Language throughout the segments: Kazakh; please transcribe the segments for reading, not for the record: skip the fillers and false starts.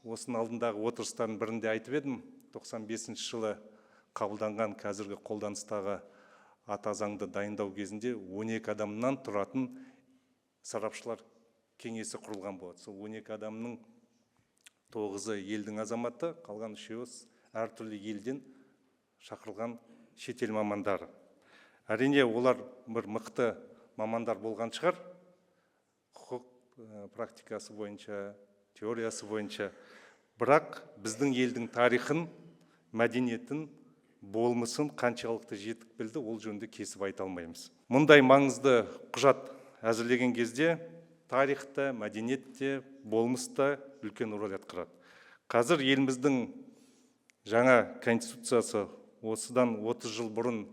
Осының алдындағы отырыстардың бірінде айтып едім, 95 жылы қабылданған қазіргі қолданыстағы ата заңды дайындау кезінде 12 адамнан тұратын сарапшылар кеңесі құрылған болады. Сол 12 адамның 9-ы елдің азаматы, қалған 3-еуі әртүрлі елден шақырылған шетел мамандары. Әрине, олар бір мықты мамандар болған шығар, құқық практикасы бойынша, теориясы бойынша, бірақ біздің елдің тарихын, мәдениетін, болмысын қаншалықты жетік білді, ол жөнінде кесіп айта алмаймыз. Мұндай маңызды құжат әзірлеген кезде тарихта, мәдениетте, болмыста үлкен рөл атқарады. Қазір еліміздің жаңа конституциясы осыдан 30 жыл бұрын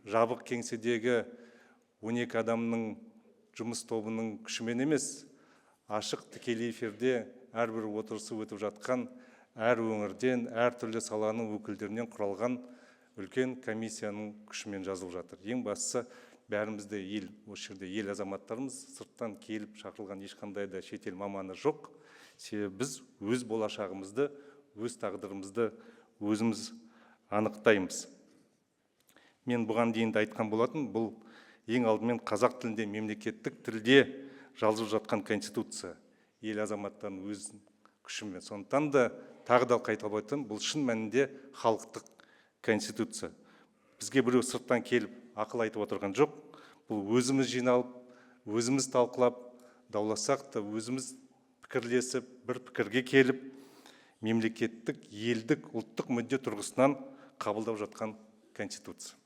жабық кеңседегі 12 адамның жұмыс тобының күшімен емес, ашық тікелей эфирде әрбір отырысы өтіп жатқан әр өңірден, әртүрлі саланың өкілдерінен құралған үлкен комиссияның күшімен жазылып жатыр. Ең бастысы, бәріміз де ел, осы жерде ел азаматтарымыз, сырттан келіп шақырылған ешқандай да шетел маманы жоқ. Себебі біз өз болашағымызды, өз тағдырымызды өзіміз анықтаймыз. Мен бұған дейін де айтқан болатын, бұл ең алдымен қазақ тілінде, мемлекеттік тілде жазылып жатқан конституция, ел азаматтарының өз күшімен. Сондықтан да тағы да қайталап айтамын, бұл шын мәнінде халықтық конституция. Бізге біреу сырттан келіп ақыл айтып отырған жоқ. Бұл өзіміз жиналып, өзіміз талқылап, дауласақ та өзіміз пікірлесіп, бір пікірге келіп, мемлекеттік, елдік, ұлттық мүдде тұрғысынан қабылдап жатқан конституция.